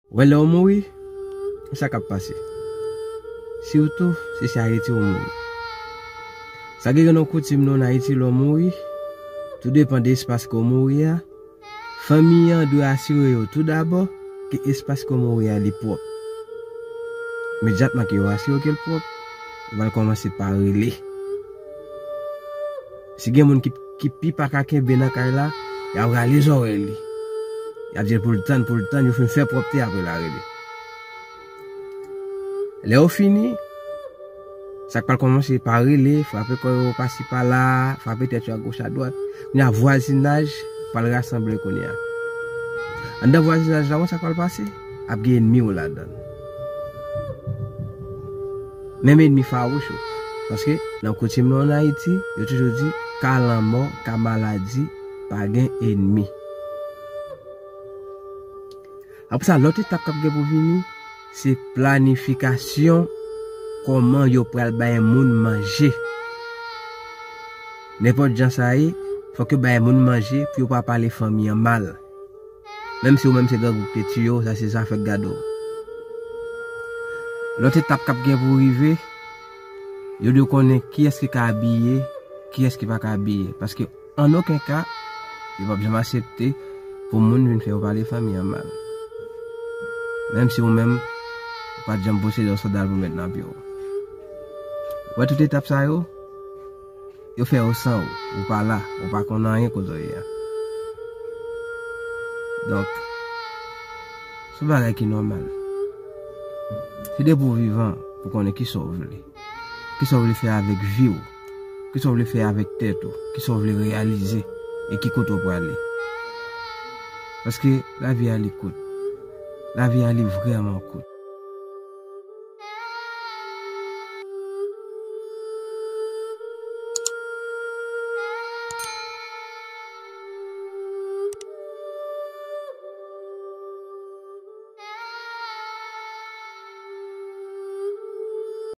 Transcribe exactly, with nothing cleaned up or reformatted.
Wè, lè w mouri, sa k ap pase. Sitou, se si Ayiti w mouri. Sa gen yon koutim nou ann Ayiti, lè w mouri, tou depann de espas ke w mouri a, fanmi an dwe asire yo tou dabò ke espas ke w mouri a li pwòp. Imedyatman ke yo asire ke l pwòp, yo pral kòmanse pa rele. Si gen moun ki, ki pi pa ka kenbe nan kay la, y ap rale zòrèy li. Y ap di l pou l tann, pou l tann, yo fin fè pwòpte apre l a rele. Lè yo fini, sa k pral kòmanse pa rele, frape kò yo pasi pala, frape tèt yo agoch adwat. Kounye a vwazinaj pral rasanble kounye a. Anndan vwazinaj la, ou konn sa k pral pase? Ap gen enmi w ladan l. Menm enmi fawouch ou. Paske nan koutim nou ann Ayiti, yo toujou di, ka lanmò, ka maladi, pa gen enmi. Apre sa, lòt etap k ap gen pou vini, se planifikasyon kòman yo pral bay moun manje. Nenpòt jan sa ye, fòk yo bay moun manje pou yo pa pale fanmi an mal. Menm si ou menm se grangou k te tiye w, sa se zafè k gade w. Lòt etap k ap gen pou rive, yo dwe konnen kiyès ki ka abiye, kiyès ki pa ka abiye. Paske an okenn ka, yo p ap janm aksepte pou moun vin fè yo pale fanmi an mal. Menm si ou menm, ou pa t janm posede yon sandal pou met nan pye w. Ou wè tout etap sa yo, yo fè yo san ou, ou pa la, ou pa konn anyen kote w ye a. Donk, se yon bagay ki nòmal. Se depi w vivan pou konnen kisa w vle. Kisa w vle fè avèk vi w? Kisa w vle fè avèk tèt ou? Kisa w vle reyalize? E ki kote w prale? Paske lavi a li kout. Lavi a li vrèman kout.